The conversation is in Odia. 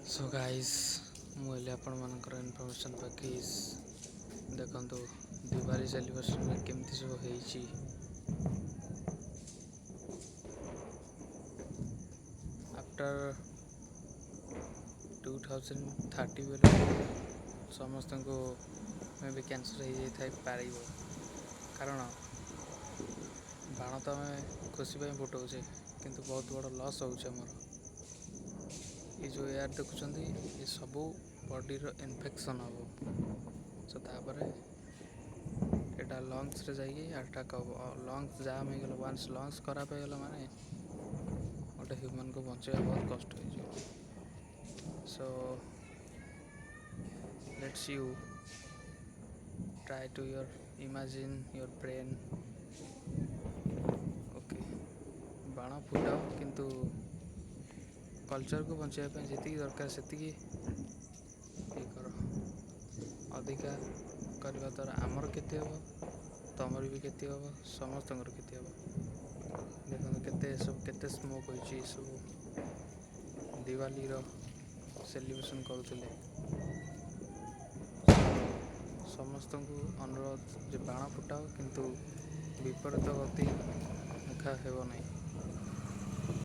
ସୋ ଗାଇସ୍, ମୁଁ ହେଲି ଆପଣମାନଙ୍କର ଇନଫର୍ମେସନ୍ ପାକିସ୍। ଦେଖନ୍ତୁ, ଦିୱାଲି ସେଲିବ୍ରେସନରେ କେମିତି ସବୁ ହେଇଛି। ଆଫ୍ଟର 2030 ବେଳକୁ ସମସ୍ତଙ୍କୁ ମେ ବି କ୍ୟାନ୍ସର୍ ହେଇଯାଇଥାଇ ପାରିବ, କାରଣ ବାଣ ତ ଆମେ ଖୁସି ପାଇଁ ଫୁଟାଉଛେ, କିନ୍ତୁ ବହୁତ ବଡ଼ ଲସ୍ ହେଉଛି ଆମର। ଏ ଯେଉଁ ଏୟାର ଦେଖୁଛନ୍ତି, ଏ ସବୁ ବଡ଼ିର ଇନଫେକ୍ସନ୍ ହେବ। ସୋ ତାପରେ ଏଇଟା ଲଙ୍ଗସରେ ଯାଇକି ଆଟାକ୍ ହେବ। ଲଙ୍ଗସ୍ ଜାମ୍ ହେଇଗଲା, ୱାନ୍ସ ଲଙ୍ଗସ୍ ଖରାପ ହେଇଗଲା ମାନେ ଗୋଟେ ହ୍ୟୁମାନ୍କୁ ବଞ୍ଚାଇବା ବହୁତ କଷ୍ଟ ହେଇଯିବ। So let's you try to your imagine your brain, okay? ବାଣ ଫୁଟାଅ, କିନ୍ତୁ କଲଚର୍କୁ ବଞ୍ଚାଇବା ପାଇଁ ଯେତିକି ଦରକାର ସେତିକି ଇଏ କର। ଅଧିକା କରିବା ଦ୍ୱାରା ଆମର କ୍ଷତି ହେବ, ତମର ବି କ୍ଷତି ହେବ, ସମସ୍ତଙ୍କର କ୍ଷତି ହେବ। ଦେଖନ୍ତୁ, କେତେ ଏସବୁ, କେତେ ସ୍ମୋକ୍ ହୋଇଛି। ଏସବୁ ଦିୱାଲିର ସେଲିବ୍ରେସନ୍ କରୁଥିଲେ। ସମସ୍ତଙ୍କୁ ଅନୁରୋଧ ଯେ ବାଣ ଫୁଟାଅ, କିନ୍ତୁ ବିପରୀତ ଗତି ମୁଖା ହେବ ନାହିଁ।